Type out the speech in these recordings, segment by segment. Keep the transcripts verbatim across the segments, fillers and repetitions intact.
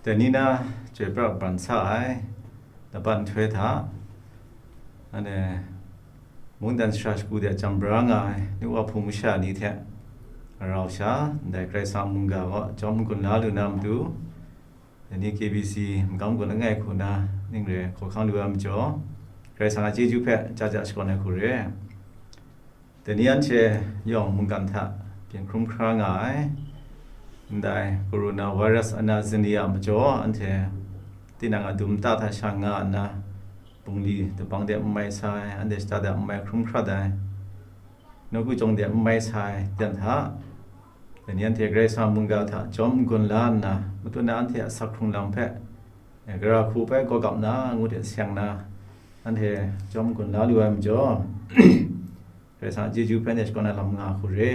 Dai ni na chyoi pra bran sa ai, laban nhtoi hta, anhte mungdan sara shagu de jam bra nga ai, nu wa hpung masha ni hte rau sha, ndai Karai Kasang mungga kaw jawm n-gun la lu na matu, dai ni K B C magam gun langai hku na ning re hkawhkang lu ai majaw, Karai Kasang a chyeju hpe ja ja shakawn ai hku re. Dai ni anhte yawng mungkan hta byin hkrum hkra nga ai. Ndai coronavirus ana zinli a majaw, anhte tinang a dum ta hta sha nga nna, bungli dabang de n mai sa ai, anhte shata de n mai hkrum hkrat ai, nawku chyawm de n mai sa ai, ten hta, dai ni anhte Karai Kasang mungga hta jawm n-gun la nna, matut na anhte a asak hkrung lam hpe, e, gara hku bai gawgap na, ngut e seng na, anhte jawm n-gun la lu ai majaw, Karai Kasang a chyeju hpe anhte shakawn ai lam nga hku re.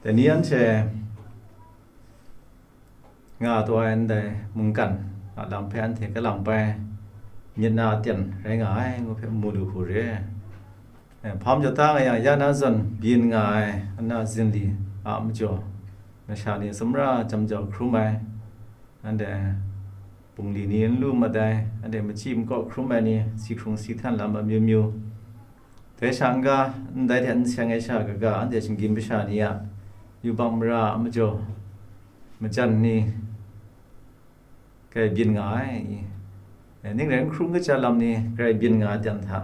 Dai ni anhte nga taw ai ndai mungkan a lam hpe anhte kalang bai myit na aten rai nga ai, ngu hpe mu lu hku re. E, hpa majaw ta nga yang, ya na zawn byin nga ai ana zinli a majaw, masha ni sumra jam jau hkrum ai, anhte bungli ni n lu mat ai, anhte machyi makaw hkrum ai ni, si hkrung si htan lam amyu myu, dai sha n-ga, ndai hte n seng ai sha kaga, anhte shinggyim masha ni a yubak mara a majaw, majan ni, grai byin nga ai. E, ning rai n hkrung kaja lam ni grai byin nga ai ten hta,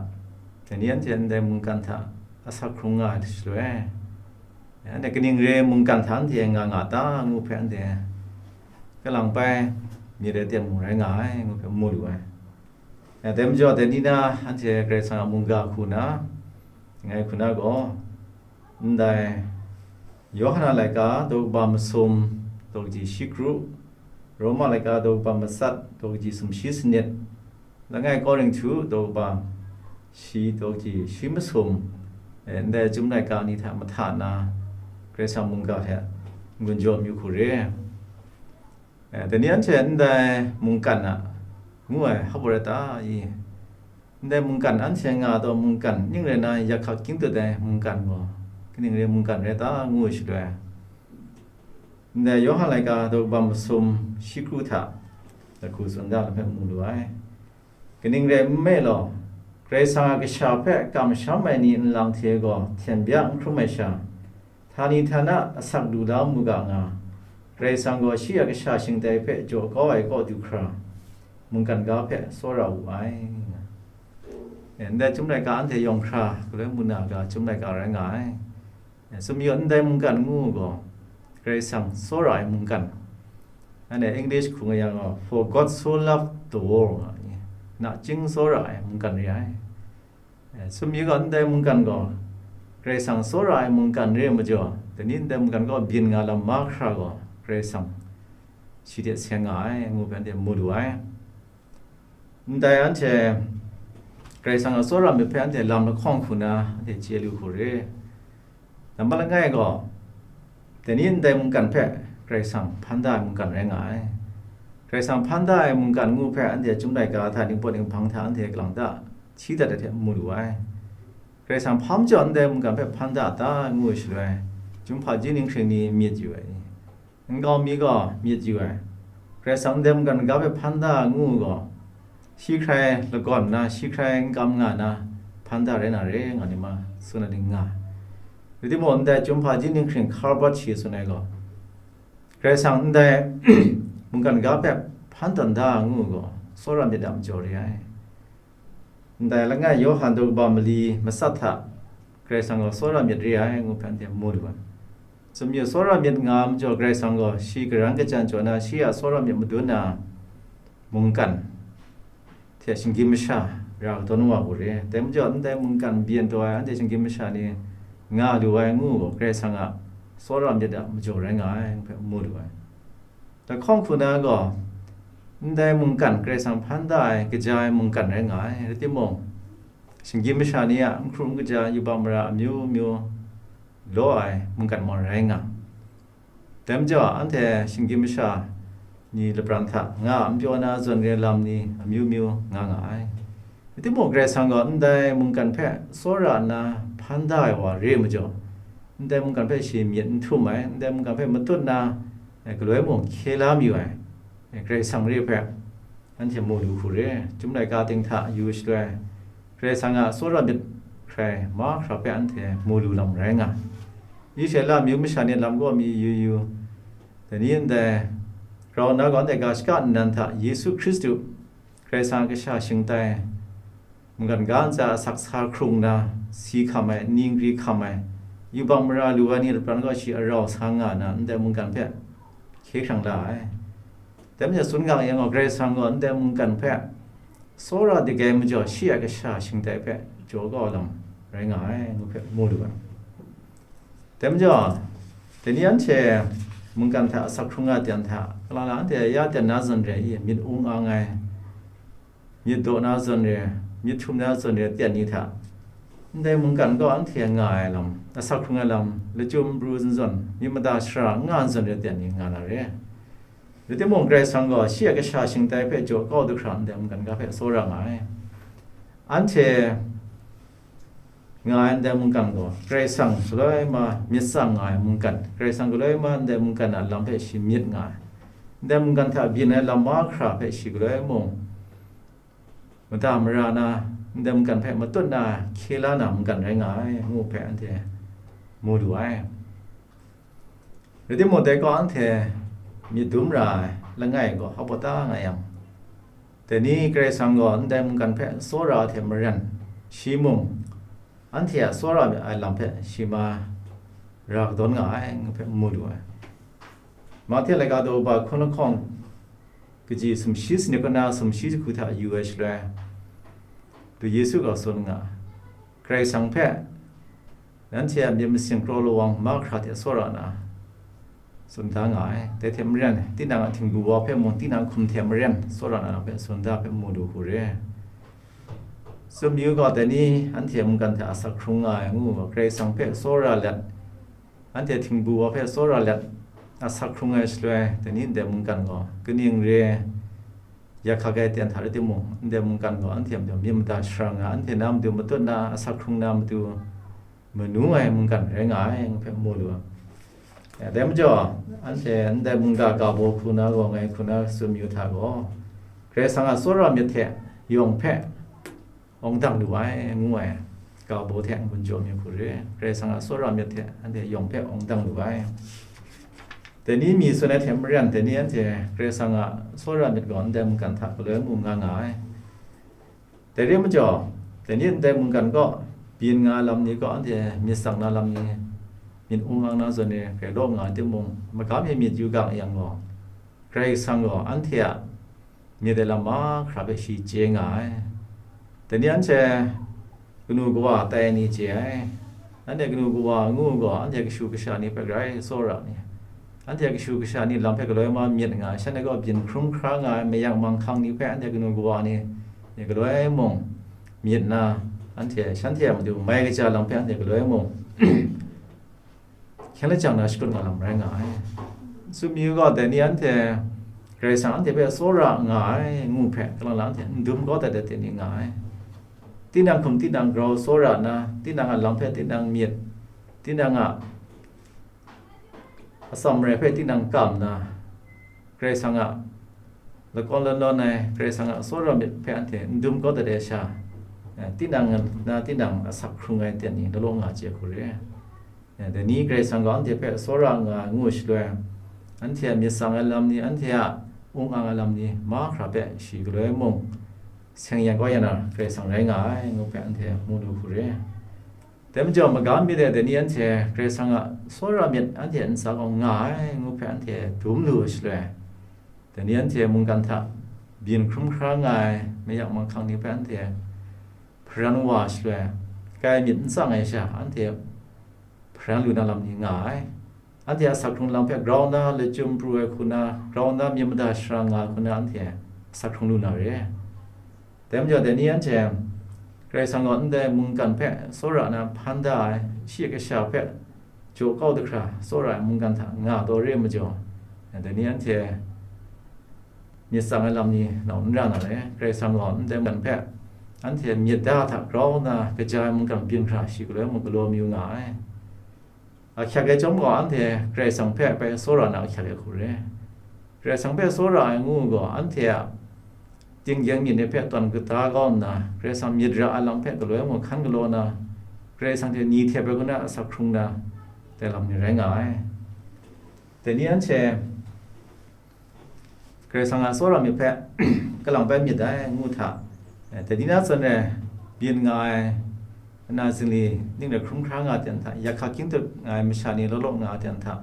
dai ni anhte ndai mungkan hta asak hkrung nga ai shaloi, e, anhte kaning re mungkan hta anhte nga nga ta, ngu hpe anhte kalang bai myit ai ten mung rai nga ai, ngu hpe mu lu ai. E, dai majaw, dai ni na anhte Karai Kasang a mungga hku na, ngai hku na gaw, ndai Yawhan a laika daw kaba masum, daw kaji shi kru, Roma laika daw kaba matsat, daw kaji sumshi sanit, langai Korinhtu daw kaba shi, daw kaji shi masum, e, ndai Chyum laika ni hta mahta na, Karai Kasang mungga hte n-gun jaw amyu hku re. E, dai ni anhte ndai mungkan a ngu ai hap wa rai ta i? Ndai mungkan anhte nga taw mungkan ning rai na, yak hkak kying dut ai mungkan gaw, kaning re mungkan rai ta, ngu ai shaloi, ndai Yawhan laika daw kaba masum shi kru hta lahku tsun da lam hpe mu lu ai. Kaning rai nme law, Karai Kasang a kasha hpe kamsham ai ni nlang hte gaw hten bya n hkrum ai sha, htani htana asak lu la mu ga nga, Karai Kasang gaw shi a kasha shingtai hpe jaw kau ai kaw du hkra, mungkan ga hpe tsawra wu ai. E, ndai Chyum laika anhte yawng hkra galoi mu na ga Chyum laika rai nga ai. E, tsun mayu, ndai mungkan ngu gaw, Karai Kasang tsawra ai mungkan. Anhte English hku nga yang gaw, "For God so loved the world," nga ai. Nachying tsawra ai mungkan re ai. E, tsun mayu gaw, ndai mungkan gaw, Karai Kasang tsawra ai mungkan re ai majaw, dai ni ndai mungkan gaw byin nga lam mahkra gaw, Karai Kasang shi hte seng nga ai, ngu hpe anhte mu lu ai. Ndai anhte Karai Kasang a tsawra myit hpe anhte lam lahkawng hku na anhte chye lu hku re. Nambat langai gaw, dai ni ndai mungkan hpe Karai Kasang hpan da ai mungkan rai nga ai. Karai Kasang hpan da ai mungkan ngu hpe anhte Chyum laika hta, ningpawt ninghpang hta anhte kalang ta hti dat ai hte mu lu ai. Karai Kasang hpa majaw ndai mungkan hpe hpan da a ta, ngu ai shaloi, Chyum hpaji ninghkring ni myit yu ai. Nkau mi gaw myit yu ai. Karai Kasang ndai mungkan ga hpe hpan da ai ngu gaw, shi hkrai lagawn nna, shi hkrai n kam nga na, hpan da rai na re, nga ni ma, tsun ai ning nga. Rai timung, ndai Chyum hpaji ninghkring Karbat shi tsun ai gaw, Karai Kasang ndai mungkan ga hpe hpan tawn da ai ngu gaw, tsawra myit a majaw re ai. Ndai langai Yawhan daw kaba mali matsat hta Karai Kasang gaw tsawra myit re ai ngu hpe anhte mu lu ai. Tsun mayu, tsawra myit nga ai majaw, Karai Kasang gaw shi karan kajan jaw na, shi a tsawra myit madun na mungkan hte shinggyim masha ra kadawn wa hku re. Dai majaw, ndai mungkan byin taw ai anhte shinggyim masha ni nga lu ai ngu gaw, Karai Kasang a tsawra myit a majaw rai nga ai ngu hpe mu lu ai. Lahkawng hku na gaw, ndai mungkan Karai Kasang hpan da ai, kaja ai mungkan rai nga ai. Rai timung, shinggyim masha ni a n hkrum n kaja yubak mara amyu myu law ai mungkan mung rai nga. Dai majaw, anhte shinggyim masha ni lapran hta nga a n pyaw na zawn re lam ni amyu myu nga nga ai. Rai timung, Karai Kasang gaw ndai mungkan hpe tsawra nna hpan da ai wa re ai majaw, ndai mungkan hpe shi myit n htum ai, ndai mungkan hpe matut na galoi mung hkye la mayu ai, Karai Kasang re hpe anhte mu lu hku re. Chyum laika ting hta yu shaloi, Karai Kasang a tsawra myit hkrai mahkra hpe anhte mu lu lam rai nga. Israela amyu masha ni lam kaw mi yu yu, dai ni ndai grau nna gaw, anhte ga shaka nnan hta Yesu Hkristu, Karai Kasang a kasha shingtai, mungkan ga ntsa asak sa hkrung nna, si hkam ai, ningri hkam ai, yubak mara lu ai ni lapran gaw shi arau sa nga nna, ndai mungkan hpe hkye hkrang la ai. Dai majaw, sun gang yang gaw, Karai Kasang gaw ndai mungkan hpe tsawra dik ai majaw, shi a kasha shingtai hpe jaw kau lam rai nga ai, ngu hpe mu lu ai. Dai majaw, dai ni anhte mungkan hta asak hkrung a ten hta, kalang lang anhte ya ten na zawn re i, myit ung ang ai, myit daw na zawn re, myit htum na zawn re ten ni hta, ndai mungkan gaw anhte nga ai lam, asak hkrung ai lam, lachyum pru zawn, myit mada shara n nga ai zawn re ten ni nga na re. Rai timung, Karai Kasang gaw shi a kasha shingtai hpe jaw kau du hkra ndai mungkan ga hpe tsawra nga ai. Anhte nga ai ndai mungkan gaw, Karai Kasang galoi ma myit tsang nga ai mungkan, Karai Kasang galoi ma ndai mungkan a lam hpe shi myit nga ai. Ndai mungkan hta byin ai lam mahkra hpe shi galoi mung mada mara na, ndai mungkan hpe matut na hkye la na mungkan rai nga ai, ngu hpe anhte mu lu ai. Rai timung, dai gaw anhte myit dum ra ai langai gaw hpa pawt ta nga yang, dai ni Karai Kasang gaw ndai mungkan hpe tsawra ai hte maren, shi mung anhte a tsawra ai lam hpe shi ma ra kadawn nga ai, ngu hpe mu lu ai. Mahte laika daw ba hkun lahkawng kaji sumshi sanit kaw na sumshi jahku hta yu ai shaloi, du Yesu gaw tsun nga, Karai Kasang hpe nanhte a myit masin kraw lawang mahkra hte tsawra na tsun da nga ai. Dai hte maren, tinang a htingbu wa hpe mung, tinang hkum hte maren tsawra na hpe tsun da hpe mu lu hku re. Tsun mayu gaw, dai ni anhte mungkan hta asak hkrung nga ai ngu gaw, Karai Kasang hpe tsawra let, anhte htingbu wa hpe tsawra let asak hkrung ai shaloi, dai ni ndai mungkan gaw kaning re, ya hkak ai ten hta rai timung, ndai mungkan gaw anhte a matu myit mada shara nga, anhte na matu matut na asak hkrung na matu manu ai mungkan rai nga ai, ngu hpe mu lu ai. Ya, dai majaw, anhte ndai mungga ga baw hku na gaw, ngai hku na tsun mayu hta gaw, Karai Kasang a tsawra myit hte yawng hpe awng dang lu ai, ngu ai, ga baw hte n-gun jaw mi hku re, Karai Kasang a tsawra myit hte anhte yawng hpe awng dang lu ai. Dai ni mi tsun ai hte maren, dai ni anhte Karai Kasang a tsawra myit gaw ndai mungkan hta galoi mung nga nga ai. Dai re majaw, dai ni ndai mungkan kaw byin nga ai lam ni kaw, anhte myit tsang na lam ni, myit ung ang na zawn ni, grai law nga ai timung, magam e myit yu ga yang gaw, Karai Kasang gaw anhte a myit ai lam mahkra hpe shi chye nga ai. Dai ni anhte kanu kawa tai ai ni chye ai. Anhte kanu kawa ngu gaw, anhte kashu kasha ni hpe grai tsawra ni, anhte kashu kasha ni lam hpe galoi ma myit nga ai, shanhte gaw byin hkrum hkra nga ai, mayak manghkang ni hpe anhte kanu kawa ni, ni galoi mung myit na, anhte shanhte a matu mai kaja lam hpe anhte galoi mung hkying lajang na shakut nga lam rai nga ai. Tsun mayu gaw, dai ni anhte Karai Kasang anhte hpe tsawra nga ai ngu hpe, kalang lang anhte n dum kau dat ai hte ni nga ai. Tinang hkum, tinang grau tsawra nna, tinang a lam hpe tinang myit, tinang a atsam rai hpe tinang kam nna, Karai Kasang a lakawn lawn lawn ai, Karai Kasang a tsawra myit hpe anhte n dum kau dat ai sha, eh, tinang na tinang asak hkrung ai ten ni lalaw nga chye hku re. Eh, dai ni Karai Kasang gaw anhte hpe tsawra nga ai ngu shaloi, anhte a myit tsang ai lam ni, anhte a ung ang ai lam ni mahkra hpe shi galoi mung seng yang kau ya na Karai Kasang rai nga ai, ngu hpe anhte mu lu hku re. Dai majaw, magam myit e dai ni anhte Karai Kasang a tsawra myit anhte ntsa gaw nga ai, ngu hpe anhte dum lu ai shaloi, dai ni anhte mungkan hta byin hkrum hkra nga ai, mayak manghkang ni hpe anhte hparan wa shaloi, kai myit n tsang ai sha, anhte hparan lu na lam ni nga ai. Anhte a asak hkrung lam hpe grau nna, lachyum pru ai hku na, grau nna, myit mada shara nga ai hku na, anhte asak hkrung lu na re. Dai majaw, dai ni anhte Karai Kasang gaw ndai mungkan hpe tsawra na hpan da ai, shi a kasha hpe jaw kau da hkra tsawra ai mungkan hta nga taw re ai majaw, dai ni anhte myit tsang ai lam ni nau n ra na re. Karai Kasang gaw ndai mungkan hpe anhte myit da hta grau nna kaja ai mungkan byin hkra shi galoi mung galaw mayu nga ai. Ahkyak ai chyawm gaw, anhte Karai Kasang hpe bai tsawra na ahkyak ai hku re. Karai Kasang hpe tsawra ai ngu gaw, anhte a tinggyeng myit ni hpe tawn kata kau nna, Karai Kasang myit ra ai lam hpe galoi mung hkan galaw na, Karai Kasang hte ni htep ai hku na asak hkrung na, dai lam ni rai nga ai. Dai ni anhte Karai Kasang a tsawra myit hpe kalang bai myit dai ngu hta, eh, dai ni na zawn e byin nga ai, ana zingli ning rai hkrum hkra nga ai ten hta, yak hkak kying tut nga ai masha ni law law nga ai ten hta,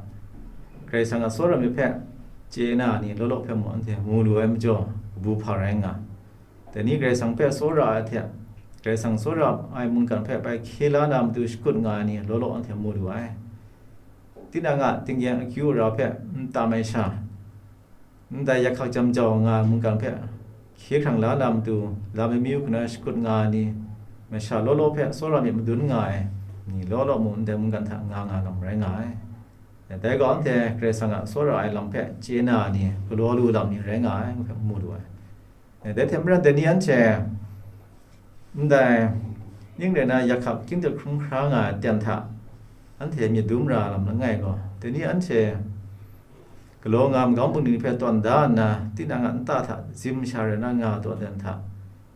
Karai Kasang a tsawra myit hpe chye na ni law law hpe mung anhte mu lu ai majaw, kabu hpa rai nga. Dai ni Karai Kasang hpe tsawra ai hte, Karai Kasang tsawra ai mungkan hpe bai hkye la na matu shakut nga ai ni law law anhte mu lu ai. Tinang a tinggyeng akyu ara hpe n tam ai sha, ndai yak hkak jam jau nga ai mungkan hpe hkye hkrang la na matu, lam amyu hku na shakut nga ai ni, masha law law hpe tsawra myit madun nga ai ni law law mung ndai mungkan hta nga nga lam rai nga ai. Dai gaw anhte Karai Kasang a tsawra ai lam hpe chye na ai ni, galaw lu lam ni rai nga ai ngu hpe mu lu ai. Dai hte maren dai ni anhte ndai ning rai na yak hkak kying tut hkrum hkra nga ai ten hta, anhte myit dum ra lam langai gaw, dai ni anhte galaw nga ai magam bungli ni hpe tawn da nna, tinang a nta hta zim masha rai na nga ai ten hta,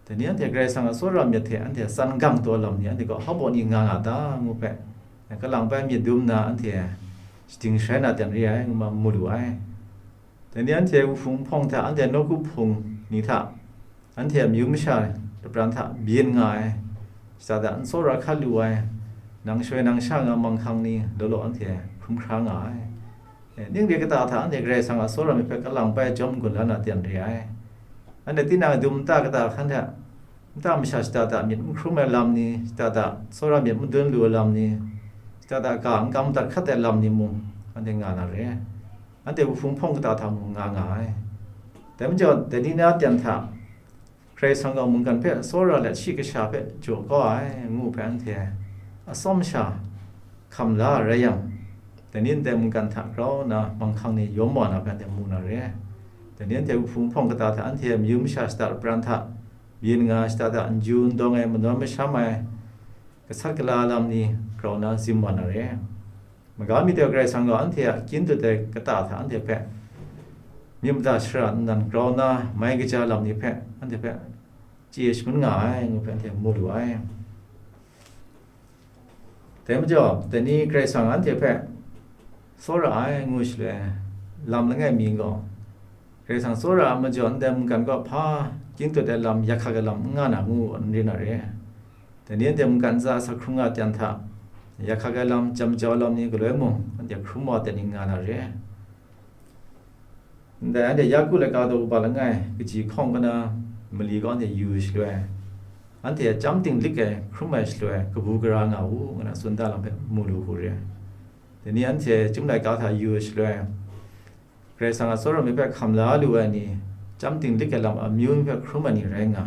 dai ni anhte Karai Kasang a tsawra myit hte anhte tsan gang taw lam ni anhte gaw hpa baw ni nga nga ta ngu hpe, kalang bai myit dum nna anhte shading sharai na ten re ai ngu ma mu lu ai. Dai ni anhte wuhpung hpawng hta, anhte nawku hpung ni hta, anhte amyu masha lapran hta byin nga ai, shada da n tsawra hkat lu ai, nang shoi nang sha nga manghkang ni law law anhte hkrum hkra nga ai. Eh, ning re kata hta anhte Karai Kasang a tsawra myit hpe kalang bai jawm n-gun la na ten re ai. Anhte tinang dum nta kata hkan hta, nta masha shada da myit n hkrum ai lam ni, shada da tsawra myit n madun lu ai lam ni, shada da ga n kam dat hkat ai lam ni mung, anhte nga na re. Anhte wuhpung hpawng kata hta mung nga nga ai. Dai majaw, dai ni na ten hta, Karai Kasang gaw mungkan hpe tsawra let shi kasha hpe jaw kau ai, ngu hpe anhte atsawm sha hkam la ai rai yang, dai ni ndai mungkan hta grau nna manghkang ni yawm wa na hpe anhte mu na re. Dai ni anhte wuhpung hpawng kata hta anhte amyu masha shada lapran hta byin nga, shada da n ju n dawng ai, manawn masham ai, gasat gala lam ni grau nna zim wa na re. Maga mi de Karai Kasang gaw anhte a kyin dut ai kata hta anhte hpe myit mada shara nnan grau nna mai kaja lam ni hpe anhte hpe chye shangun nga ai ngu hpe anhte mu lu ai. Dai majaw, dai ni Karai Kasang anhte hpe tsawra ai ngu shaloi, lam langai mi gaw, Karai Kasang tsawra ai majaw ndai mungkan kaw hpa kyin dut ai lam, yak hkak ai lam n nga na ngu n rin na re. Dai ni anhte mungkan ntsa asak hkrung nga ten hta, yak hkak ai lam, jam jau lam ni galoi mung, anhte hkrum wa ten ni nga na re. Ndai anhte Yaku laika daw kaba langai, kaji hkawng kana mali gaw anhte yu shaloi, anhte a chyam dinglik ai hkrum ai shaloi, kabu gara nga u, ngu na tsun da lam hpe mu lu hku re. Dai ni anhte Chyum laika hta yu shaloi, Karai Kasang a tsawra myit hpe hkam la lu ai ni, chyam dinglik ai lam amyu hpe hkrum ai ni rai nga.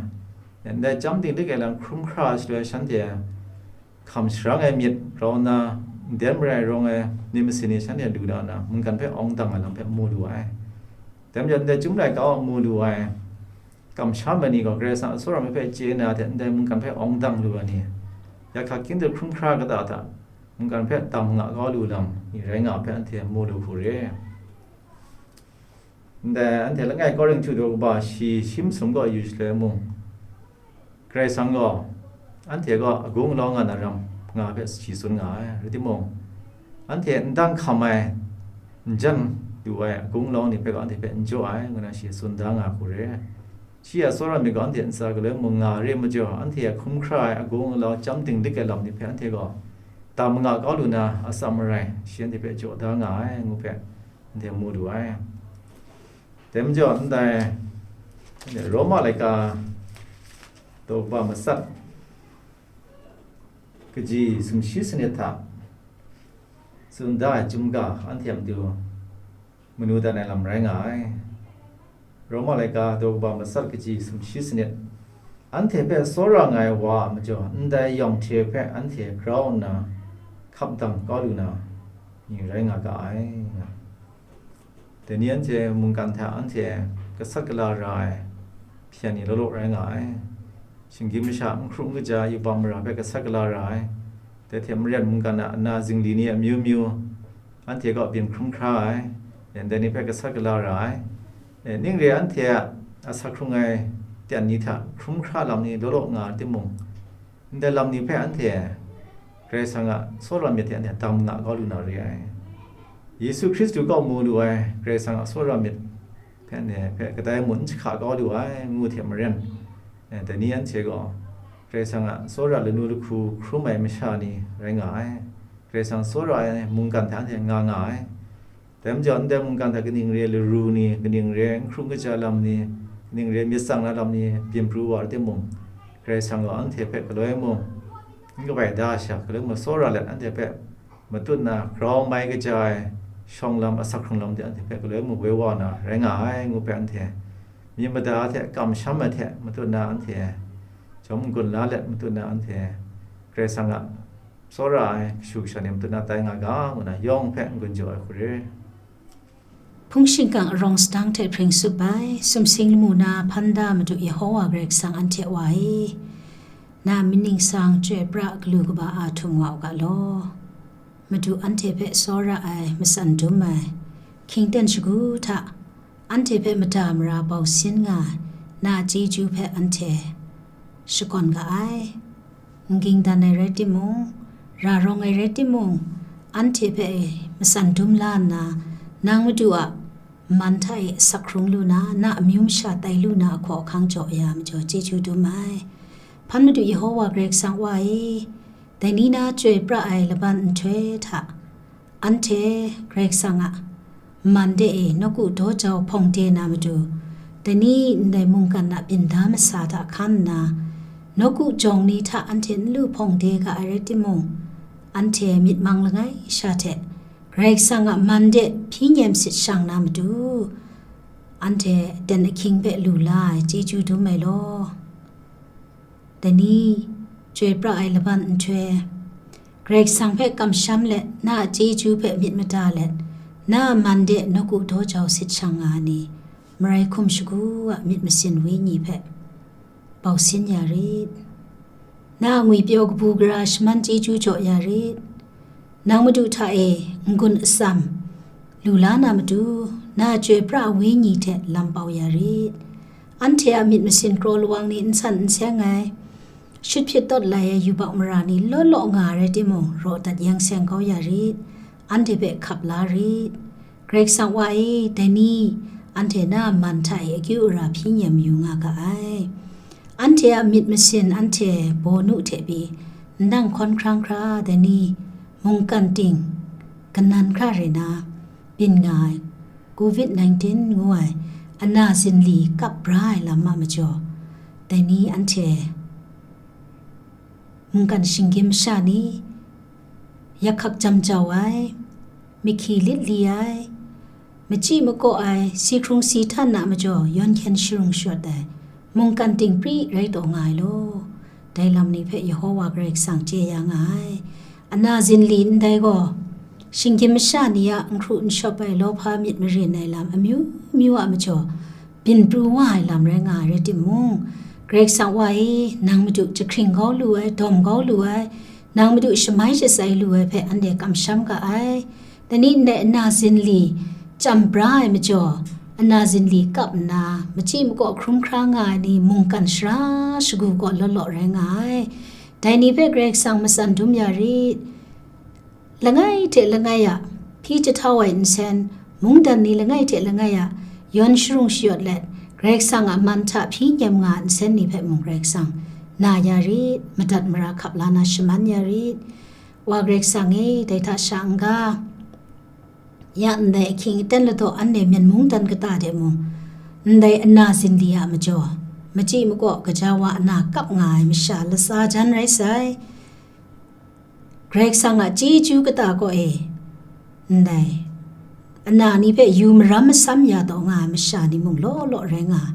Ndai chyam dinglik ai lam hkrum hkra ai shaloi shanhte hkam sharang ai myit grau nna, nden marai ai rawng ai myit masin ni shanhte lu da nna, mungkan hpe awng dang ai lam hpe mu lu ai. Dai majaw, ndai Chyum laika wa mu lu ai, kamsham ai ni gaw Karai Kasang a tsawra myit hpe chye na hte ndai mungkan hpe awng dang lu ai ni, yak hkak kyin dut hkrum hkra kata hta mungkan hpe dam nga kau lu lam ni rai nga ai hpe anhte mu lu hku re. Ndai anhte langai Korinhtu daw kaba shi shi masum gaw yu shaloi mung, Karai Kasang gaw anhte gaw agung alau nga na ram nga hpe shi tsun nga ai. Rai timung, anhte n dang hkam ai, n jan lu ai agung alau ni hpe gaw anhte hpe n jaw ai, ngu na shi tsun da nga hku re. Shi a tsawra myit gaw anhte ntsa galoi mung nga re majaw, anhte a hkrum hkra ai agung alau chyam dinglik ai lam ni hpe anhte gaw dam nga kau lu na atsam marai, shi anhte hpe jaw da nga ai, ngu hpe anhte mu lu ai. Dai majaw, ndai Roma laika daw kaba matsat kaji sumshi sanit hta tsun da ai chyum ga anhte a matu manu dan ai lam rai nga ai. Roma laika daw kaba matsat kaji sumshi sanit, anhte hpe tsawra nga ai wa a majaw, ndai yawng hte hpe anhte grau nna hkap dang kau lu na ni rai nga ga ai. Dai ni anhte mungkan hta anhte gasat gala ra ai hpyen ni law law rai nga ai. Shinggyim masha n hkru n kaja yubak mara hpe gasat gala ra ai, Dai hte maren mungkan a ana zingli ni amyu myu, anhte kaw byin hkrum hkra ai, ndai ni hpe gasat gala ra ai. E, ning re anhte a asak hkrung ai ten ni hta hkrum hkra lam ni law law nga ai timung, ndai lam ni hpe anhte Karai Kasang a tsawra myit hte anhte dam nga kau lu na re ai. Yesu Hkristu kaw mu lu ai Karai Kasang a tsawra myit hpe anhte hpe kadai mung n jahka kau lu ai, ngu hte maren, e, dai ni anhte gaw Karai Kasang a tsawra lanu lahku hkrum ai masha ni rai nga ai. Karai Kasang tsawra ai mungkan hta anhte nga nga ai. Dai majaw, ndai mungkan hta kaning re ai laru ni, kaning re ai n hkrum kaja lam ni, kaning re ai myit tsang na lam ni byin pru wa rai timung, Karai Kasang gaw anhte hpe galoi mung n kabai da sha, galoi mung tsawra let anhte hpe matut na grau mai kaja ai shawng lam, asak hkrung lam de anhte hpe galoi mung woi wa na rai nga ai, ngu hpe anhte myit mada hte kamsham ai hte matut na anhte jawm n-gun la let matut na anhte Karai Kasang a tsawra ai kashu kasha ni matut na tai nga ga, ngu na yawng hpe n-gun jaw ai hku re. Hpung shingkang arawng sadang hte hpring tsup ai, sumsing lamu na hpan da Madu Yehowa Karai Kasang anhte Wa e, na mying ningsang chyoi pra galu kaba a htum wa u ga law. Madu anhte hpe tsawra ai, matsan dum ai, hkying ten shagu hta anhte hpe mada mara bau sin nga ai, na chyeju hpe anhte shakawn ga ai. N ging dan ai rai timung, ra rawng ai rai timung, anhte hpe matsan dum la nna, nang Madu a man hta e asak hkrung lu na, na amyu masha tai lu na ahkaw ahkang jaw ya majaw chyeju dum ai. Hpan Madu Yehowa Karai Kasang Wa e, dai ni na chyoi pra ai laban nhtoi hta, anhte Karai Kasang a man de e nawku daw jau hpawng de na matu, dai ni ndai mungkan a byin da masa hta hkan nna, nawku jawng ni hta anhte n lu hpawng de ga ai rai timung, anhte myit mang langai sha hte Karai Kasang a man de hpyi nyem sit shang na matu, anhte aten ahkying hpe lu la ai chyeju dum ai law. Dai ni, chyoi pra ai laban nhtoi, Karai Kasang hpe kamsham let, na a chyeju hpe myit mada let, na a man de nawku daw jau sit shang nga ai ni, marai hkum shagu a myit masin wenyi hpe bau sin ya rit. Na a ngwipyaw kabu gara shaman chyeju jaw ya rit. Nang Madu hta e n-gun atsam lu la na matu, na a chyoi pra ai wenyi hte lam pau ya rit. Anhte a myit masin kraw lawang ni n san n seng ai, shut hpyit tawt lai ai yubak mara ni law law nga ai rai timung, raw dat yang seng kau ya rit. Anhte hpe hkap la rit. Karai Kasang Wa e, dai ni, anhte na a man hta e akyu ara hpyi nyem yu nga ga ai. Anhte a myit masin anhte bawnu hte pyi, ndang hkawn hkrang hkra dai ni, mungkan ting kanan hkra re na, byin nga ai, covid nineteen ngu ai ana zinli kap bra ai lam a majaw, dai ni anhte mungkan shinggyim masha ni, yak hkak jam jau ai, mahki lit li ai, machyi makaw ai, si hkrung si htan a majaw yawn hkyen sharung shawt ai, mungkan ting pri rai taw nga ai law. Dai lam ni hpe Yehowa Karai Kasang chye ya nga ai. Ana zinli ndai gaw, shinggyim masha ni a n hkru n shawp ai lawhpa myit marin ai lam amyu myu a majaw, byin pru wa ai lam rai nga ai rai timung, Karai Kasang Wa e, nang Madu jahkring kau lu ai, dawm kau lu ai, nang Madu shamai shatsai lu ai hpe anhte kamsham ga ai. Dai ni ndai ana zinli chyam bra ai majaw, ana zinli kap nna, machyi makaw hkrum hkra nga ai ni mungkan sara shagu kaw law law rai nga ai. Dai ni hpe Karai Kasang matsan dum ya rit. Langai hte langai a hpyi jahtau ai nsen, mungdan ni langai hte langai a yawn sharung shayawt let, Karai Kasang a man hta hpyi nyem nga ai nsen ni hpe mung Karai Kasang na ya rit, madat mara hkap la na shaman ya rit. Wa Karai Kasang e, dai hta sha n-ga, ya ndai ahkying aten ladaw anhte Myen mungdan kata de mung, ndai ana zinli a majaw, machyi makaw gaja wa ana kap nga ai masha latsa jan rai sai. Karai Kasang a chyeju kata kaw e, ndai ana ni hpe yu maram masam ya taw nga ai masha ni mung law law rai nga ai.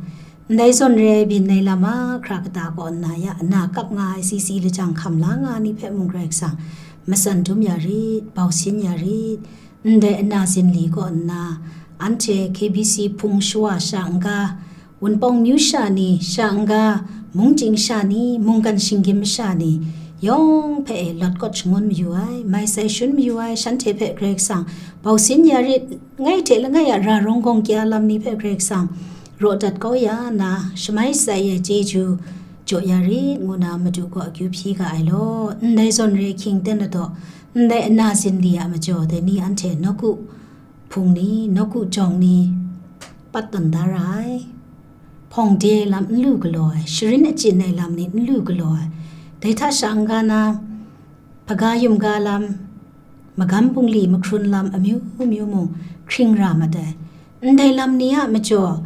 Ndai zawn re ai byin ai lam mahkra kata kaw nna ya ana kap nga ai si si lajang hkam la nga ai ni hpe mung Karai Kasang matsan dum ya rit, bau sin ya rit. Ndai ana zinli kaw nna, anhte K B C hpung shawa sha n-ga, Wunpawng myu sha ni sha n-ga, mungchying sha ni, mungkan shinggyim masha ni, yawng hpe e lawt kawt shangun mayu ai, mai sai shun mayu ai, shanhte hpe Karai Kasang bausin ya rit, ngai hte langai a ra rawng gawng kya lam ni hpe Karai Kasang raw dat kau ya nna, shamai shatsai ai chyeju jaw ya rit, ngu na Madu gaw akyu hpyi ga ai law, ndai zawn re hkying ten ladaw, ndai ana zinli a majaw, dai ni anhte nawku hpung ni, nawku jawng ni, pat tawn da ra ai. Hpawng de ai lam n lu galaw ai, sharin achyin ai lam ni n lu galaw ai, dai hta sha n-ga na, hpaga yumga lam, magam bungli mahkrun lam amyu myu mung hkring ra mat ai. Ndai lam ni a majaw,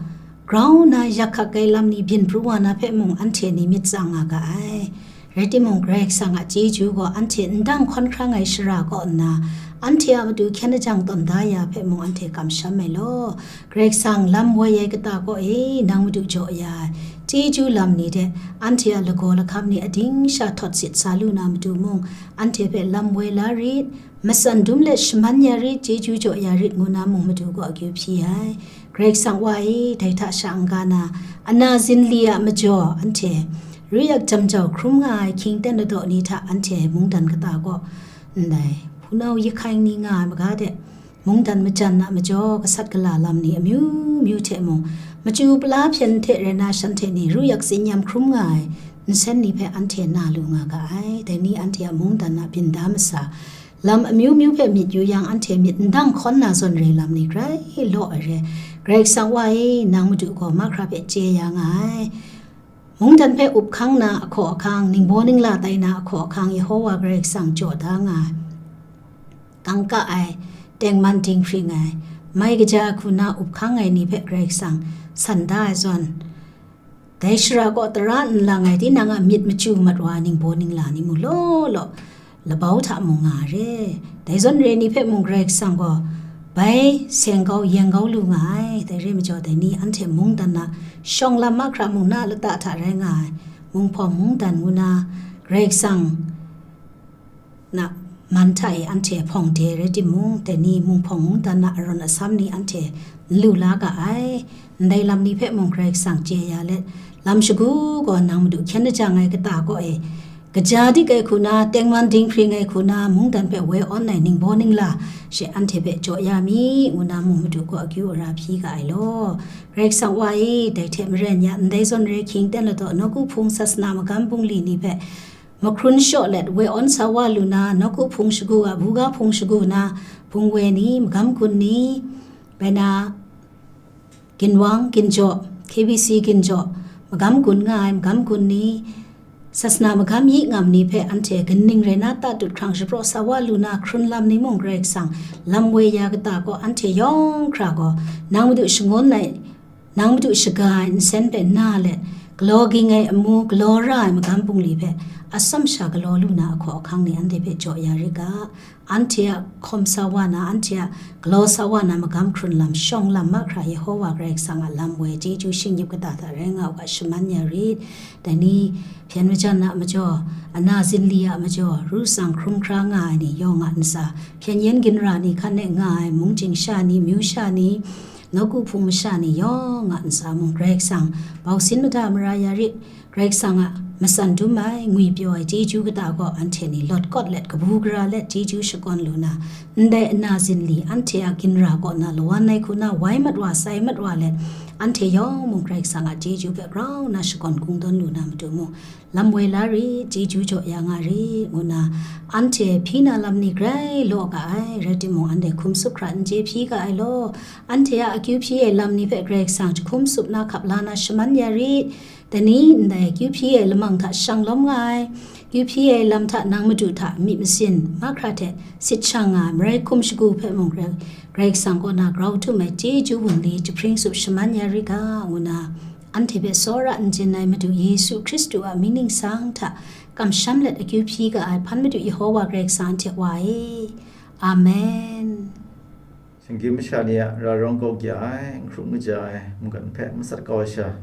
grau na yak hkak ai lam ni byin pru wa na hpe mung anhte ni myit tsang nga ga ai. Rai timung, Karai Kasang a chyeju gaw anhte ndang hkawn hkrang ai shara kaw nna, anhte a matu hkyen lajang tawn da ya hpe mung anhte kamsham ai law, Karai Kasang lam woi ai kata kaw e nang madu jaw ya ai, chyeju lam ni de, anhte a lagaw lahkam ni ading sha htawt sit sa lu na matu mung, anhte hpe lam woi la rit, matsan dum let shaman ya rit, chyeju jaw ya rit, ngu na mung Madu gaw akyu hpyi ai. Karai Kasang Wa e, dai hta sha n-ga na, ana zinli a majaw anhte ru yak jam jau hkrum nga ai hkying ten ladaw ni hta anhte mungdan kata kaw, ndai hpunau yahkaing ni nga ai maga de, mungdan majan a majaw gasat gala lam ni amyu myu hte mung, machyu pala hpyen hte rai na shanhte ni ru yak tsin yam hkrum nga ai nsen ni hpe anhte na lu nga ga ai. Dai ni anhte a mungdan a byin da masa, lam amyu myu hpe myit yu yang, anhte myit ndang hkawn na zawn re lam ni grai law ai re. Karai Kasang Wa e, nang Madu gaw mahkra hpe chye ya nga ai. Mungdan hpe up hkang na ahkaw ahkang, ningbaw ningla tai na ahkaw ahkang, Yehowa Karai Kasang jaw da nga ai. Kangka ai, tengman dinghpring ai, mai kaja ai hku na up hkang ai ni hpe Karai Kasang san da ai zawn, dai shara kaw tara n lang ai tinang a myit machyu mat wa ai ningbaw ningla ni mung law law, labau hta mung nga ai re. Dai zawn re ni hpe mung Karai Kasang gaw bai seng kau, yeng kau lu nga ai. Dai re majaw, dai ni anhte mungdan a shawng lam mahkra mung na lata hta rai nga ai, munghpawng mungdan ngu na Karai Kasang na man hta e anhte hpawng de rai timung, dai ni munghpawng mungdan a arawn asam ni anhte n lu la ga ai. Ndai lam ni hpe mung Karai Kasang chye ya let, lam shagu gaw nang Madu hkyen lajang ai kata kaw e, kaja dik ai hku na, tengman dinghpring ai hku na, mungdan hpe woi awn ai ningbaw ningla she anhte hpe jaw ya mi, ngu na mung Madu gaw akyu ara hpyi ga ai law. Karai Kasang Wa e, dai hte maren ya, ndai zawn re hkying ten ladaw nawku hpung sasana magam bungli ni hpe mahkrun shaw let woi awn sa wa lu na, nawku hpung shagu a, buga hpung shagu na, hpung woi ni, magam gun ni, bai na, ginwang, ginjaw, K B C ginjaw, magam gun nga ai magam gun ni, sasana magam yi ngam ni hpe anhte kaning rai na tatut hkrang shapraw sa wa lu na, hkrun lam ni mung Karai Kasang lam woi ya kata gaw, anhte yawng hkra gaw nang Madu shangun ai, nang Madu shaga ai nsen hpe na let, galaw ging ai amu, galaw ra ai magam bungli hpe atsawm sha galaw lu na ahkaw ahkang ni anhte hpe jaw ya rit ga. Anhte a hkawm sa wa na, anhte a galaw sa wa na magam hkrun lam, shawng lam mahkra Yehowa Karai Kasang a lam woi chyeju shingyip kata hta rai nga u ga, shaman ya rit. Dai ni, hpyen majan a majaw, ana zinli a majaw, ru tsang hkrum hkra nga ai ni yawng a ntsa, hpyen yen ginra ni hkan e nga ai, mungchying sha ni, myu sha ni, nawku hpung masha ni yawng a ntsa mung Karai Kasang bausin mada mara ya rit. Karai Kasang a matsan dum ai, ngwipyaw ai chyeju kata gaw anhte ni lawt kawt let, kabu gara let chyeju shakawn lu na, ndai ana zinli anhte a ginra kaw na lawan ai hku na wai mat wa, sai mat wa let, anhte yawng mung Karai Kasang a chyeju hpe grau na shakawn kungdawn lu na matu mung, lam woi la rit, chyeju jaw ya nga rit, ngu na, anhte hpyi na lam ni grai law ga ai, rai timung, anhte hkum sup hkra n chye hpyi ga ai law, anhte a akyu hpyi ai lam ni hpe Karai Kasang jahkum sup na hkap la na shaman ya rit. Dai ni ndai akyu hpyi ai lamang hta shang lawm nga ai, akyu hpyi ai lam hta nang Madu hta myit masin mahkra hte sit shang nga ai, marai hkum shagu hpe mung Karai, Karai Kasang kaw na grau htum ai chyeju bungli jahpring sup shaman ya rit ga, ngu na, anhte hpe tsawra n jin ai Madu Yesu Hkristu a mying ningsang hta kamsham let akyu hpyi ga ai hpan Madu Yehowa Karai Kasang anhte Wa e. Amen. Shinggyim masha ni a ra rawng kau kya ai, n hkrum kaja ai mungkan hpe masat kau ai sha,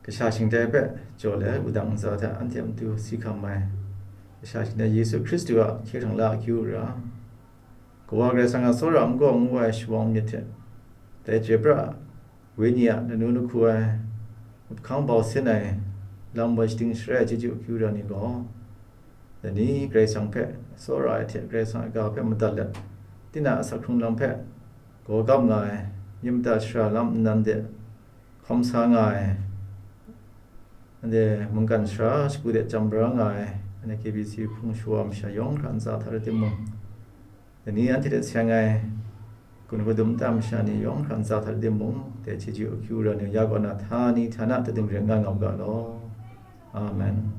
kasha shingtai hpe jaw le ai wudang ntsa hta anhte a matu si hkam ai, kasha shingtai Yesu Hkristu a hkye hkrang la akyu ra, Kawa Karai Kasang a tsawra n-gaw ngu ai shawang myit hte, dai chyoi pra ai wenyi a lanu lahku ai, up hkang bau sin ai, lam woi shading sharai chyeju akyu ra ni gaw, dai ni Karai Kasang hpe tsawra ai hte Karai Kasang a ga hpe madat let, tinang a asak hkrung lam hpe gaw gap nga ai, myit mada shara lam nnan de hkawm sa nga ai, anhte mungkan sara shagu de jam bra nga ai, anhte K B C hpung shawa masha yawng hkra ntsa hta rai timung, dai ni anhte hte seng ai kun hkadum nta masha ni yawng hkra ntsa hta rai timung, dai chyeju akyu ra ni ya kaw na htani htana tading rai nga nga u ga law. Amen.